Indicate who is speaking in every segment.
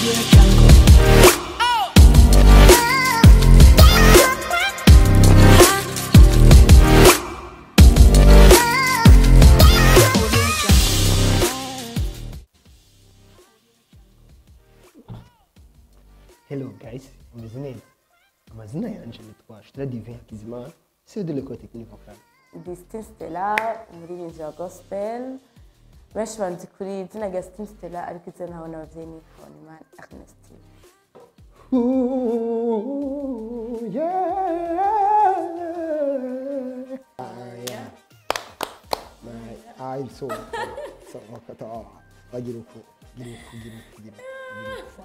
Speaker 1: Audio Jungle. Audio Jungle.
Speaker 2: Hello guys, umeze neza? Amazina yanje nitwa Shitira Divin Hakizimana, CEO de l'École Technique Vocale.
Speaker 3: Ndi Stella, umuririmbyi wa gospel. Benshi banzi kuri izina rya Stine Stella, ariko izina ntabona abavyeyi ni Habonimana Ernestine.
Speaker 2: Ooh, yeah. Ah, yeah. My eyes so so so bagira uku gira uku gira uku gira uku gira uku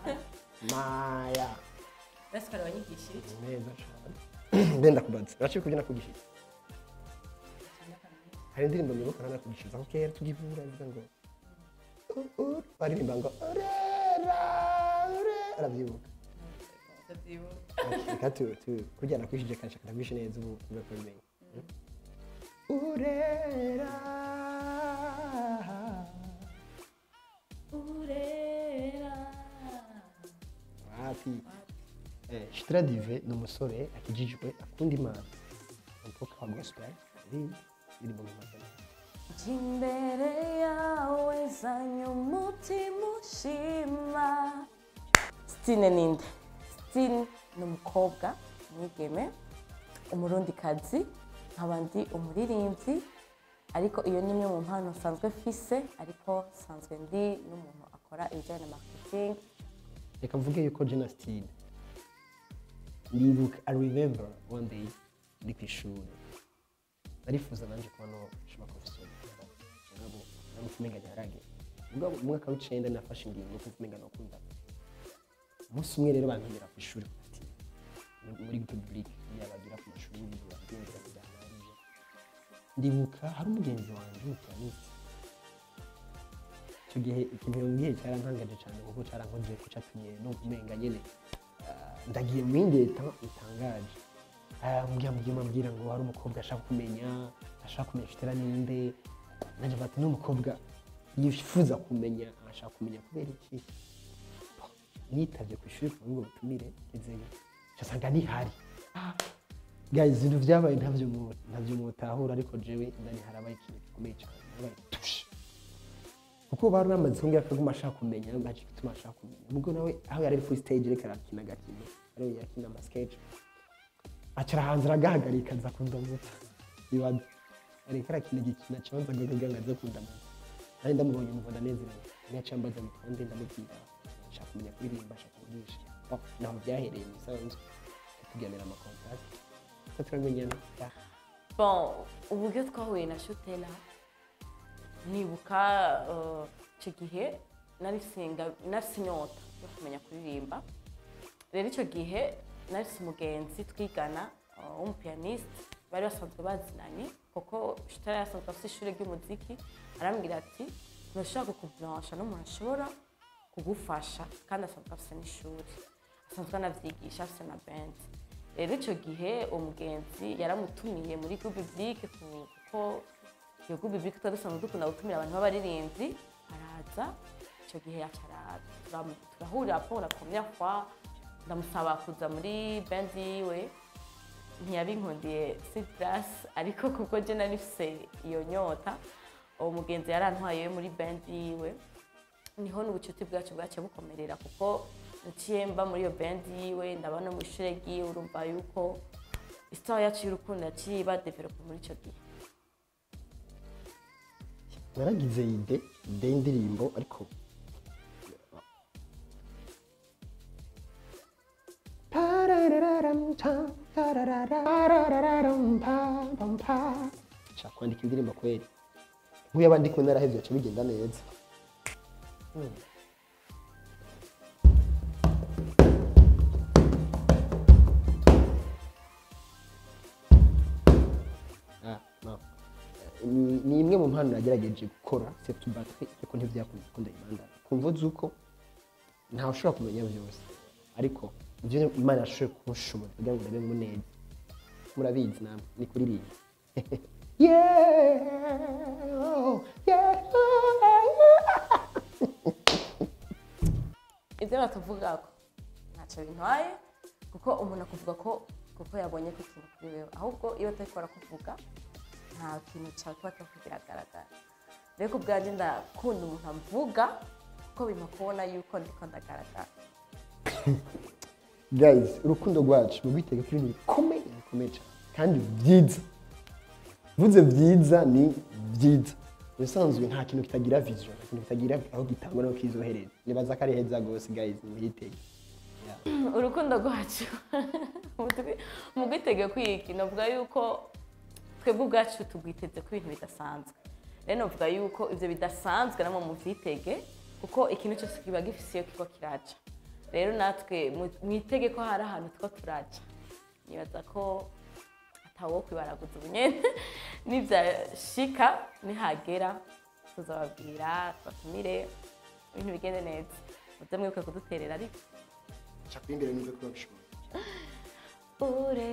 Speaker 2: maya
Speaker 3: Basi barabanyigishije.
Speaker 2: Neza cyane. Ndenda kubaza uraciye kubyo nakugishije. Hari indirimbo nibuka nanakugishiza aho kera tugihura ivuga ngo baririmba ngo urera ure, urabyibuka? Reka tu kurya nakwishije kanshaka ndagwishe neza ubu uve kubimenya. Urera
Speaker 3: Urera.
Speaker 2: Wapi? Shitira Dive ni umusore akijijwe, akunda Imana, umukobwa wa gospel iri mu mazina.
Speaker 3: Imbere yawe zanye umutima ushima. Stine ninde? Stine ni umukobwa, umwigeme, umurundikazi, nkaba ndi umuririmbyi, ariko iyo ni imwe mu mpano nsanzwe mfise, ariko nsanzwe ndi n'umuntu akora ibijyanye na marketing.
Speaker 2: Reka mvuge yuko Jena Stine ndibuka, I remember one day ndi ku ishuri narifuza nanje kuba no shobora professor, mugabo namukumenga ntiharage. Mugabo mu mwaka w'icenda nafashe ingingo yo kuvumenga nokunda. Umunsi umwe rero bantumira ku ishuri ati muri public yabagira ku mashuri bagendera kujyana hariya. Ndibuka hari umugenzi wanje w'umupianiste. Icyo gihe ikintu yambwiye cyarantangaje cyane kuko cyarankoze ko cyatumye numva umenga nyene ndagiye mu yindi leta itangaje. Ambwira ngo hari umukobwa ashaka kumenya Shitira ninde. Nanjye bati n'umukobwa yifuza kumenya, ashaka kumenya kubera iki. Nitavye ku ishuri kugira ngo butumire ngezeyo nsanga nihari. Guys, ibintu vyabaye ntavyo mutahura, ariko jewe ndani harabaye ikintu gikomeye cyane, harabaye tushe kuko bari bamaze kumbwira ko aguma ashaka kumenya, baje gutuma ashaka kumenya. Ubwo nawe aho yari ari kuri stage reka arakina agakino, ariyo yakina ama sketch, acara hanze aragahagarika aza kundamutsa. Ibaze ariko arakina igikina kibanza kugira ngo aze kundamutsa. Nari ndamubonye numva ndanezerewe, niyo ambaza witwa nde, ndamubwira nshaka kumenya kuririmba, nshaka kugisha. Naho byahereye mu bisanzwe tuganira ama contact turamenyana.
Speaker 3: Bon, uburyo twahuye na Shutela, nibuka icyo gihe nari mfise inyota yo kumenya kuririmba. Rero icyo gihe nari mfise umugenzi twigana w'umupianiste, bari basanzwe bazinanye kuko Shutela yasanzwe afise ishure ry'umuziki. Arambwira ati ntushobora kukublansha n'umuntu ashobora kugufasha, kandi asanzwe afise n'ishuri, asanzwe anavyigisha, afise na band. Rero icyo gihe uwo mugenzi yaramutumiye muri groupe publique, kuko iyo groupe publique twari dusanzwe dukunda gutumira abantu b'abaririmbyi. Araza icyo gihe turahurira pour la première fois, ndamusaba kuza muri band yiwe, ntiyabinkundiye sur place, ariko kuko je nari mfise iyo nyota, uwo mugenzi yarantwaye muri band yiwe. Niho n'ubucuti bwacu bwaciye bukomerera, kuko naciye mba muri iyo band yiwe, ndaba no mu ishure ryiwe. Urumva yuko histoire yacu y'urukundo yaciye iba develope muri ico gihe.
Speaker 2: Naragize ide y'indirimbo, ariko nshaka kwandika indirimbo kweri nk'uyu abandi kumwe narahevye aca bigenda neza. No. Ni imwe mu mpano nagerageje gukora surtout batterie, ariko ntivyakunze ko ndayibandanya kumvo z'uko ntawe ushobora kumenya vyose, ariko ivyo Imana yashoboye kunshoboza kugira ngo ndabemo neza murabizi namwe ni kuririmba. Yeah, oh, yeah.
Speaker 3: Ibyo batuvugako ntacyo bintwaye, kuko umuntu akuvuga ko kuko yabonye ko ikintu kuri wewe, ahubwo iyo batariko barakuvuga nta kintu cyawe kiba kiriko kiragaragara. Rero ku bwanjye ndakunda umuntu amvuga, kuko bimpa kubona yuko ndiko ndagaragara.
Speaker 2: Guys, urukundo rwacu mubitege ko ibintu bikomeye bikomeye cyane kandi byiza. Mvuze byiza, ni byiza. Ubusanzwe nta kintu kitagira vision, nta kintu kitagira aho gitangwa n'aho kizohereza. Nibaza ko ari heza gose, guys, muhitege.
Speaker 3: Urukundo rwacu mu gwitege kwiki, navuga yuko twebwe ubwacu tugwiteze ko ibintu bidasanzwe. Rero navuga yuko ibyo bidasanzwe namwe muvyitege, kuko ikintu cyose kiba gifise iyo kiba kiraca. Rero natwe mwitege ko hari ahantu two turaca. Nibaza ko atawo kwibaraguza ubunyene, nivyashika nihagera tuzababwira, tubatumire, ibintu bigende neza. Muze mwibuke kuduterera ariko.
Speaker 2: Nshaka imbere niba kuba bishoboye.
Speaker 3: Ure.